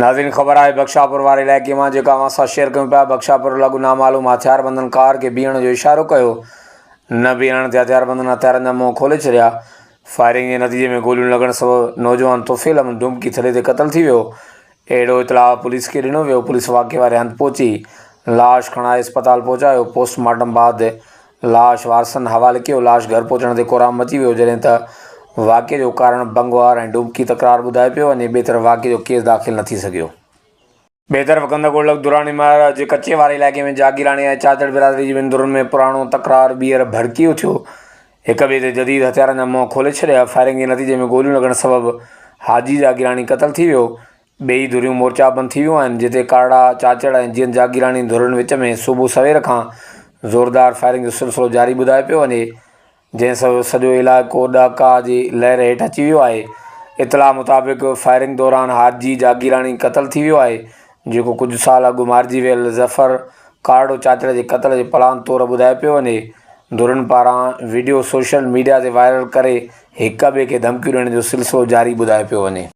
ناظرين خبر آهي بخشاپور واري علائقي مان جيڪا اوهان سان شيئر ڪيون پيا بخشاپور لڳ نامعلوم هٿياربندن ڪار کي بيهڻ جو اشارو ڪيو نه بيهڻ تي هٿياربندن هٿيارن جا منهن کولي ڇڏيا فائرنگ جي نتيجي ۾ گوليون لڳڻ سبب نوجوان طفيل احمد ڊومڪي ٿڏي تي قتل ٿي ويو اهڙو اطلاع پوليس کي ڏنو ويو پوليس واقعي واري هنڌ پهچي لاش کڻائي اسپتال پهچايو پوسٽ مارٽم بعد لاش وارثن حوالي ڪيو، لاش گهر پهچڻ تي ڪهرام مچي ويو، جڏهن ته واقعي جو ڪارڻ بنگوار ۽ ڊومڪي تڪرار ٻڌايو پيو وڃي، ٻئي طرف واقعي جو ڪيس داخل نه ٿي سگهيو. ٻئي طرف ڪنڌڪوٽ لڳ دراني مهر جي ڪچي واري علائقي ۾ جاگيراڻي ۽ چاچڙ برادري جي ٻن ڌرين ۾ پراڻو تڪرار ٻيهر ڀڙڪي اٿيو، هڪ ٻئي تي جديد هٿيارن جا منهن کولي ڇڏيا، فائرنگ جي نتيجي ۾ گوليون لڳڻ سبب حاجي جاگيراڻي قتل ٿي ويو، ٻئي ڌريون مورچا بند ٿي ويون آهن، جتي ڪارڙا، چاچڙ ۽ جيئن جاگيراڻي ڌرين وچ ۾ صبح سوير کان زوردار فائرنگ جو سلسلو جاري ٻڌايو پيو وڃي، جنهن سبب سڄو علائقو ڏهڪاء جي لهر هيٺ اچي ويو آهي. اطلاع مطابق فائرنگ دوران حاجي جاگيراڻي قتل ٿي ويو آهي، جيڪو ڪجهه سال اڳ مارجي ويل ظفر ڪارڙو چاچڙ جي قتل جي پلان طور ٻڌايو پيو وڃي، ڌرين پاران وڊيو سوشل ميڊيا تي وائرل ڪري هڪ ٻئي کي ڌمڪيون ڏيڻ جو سلسلو جاري ٻڌايو پيو وڃي.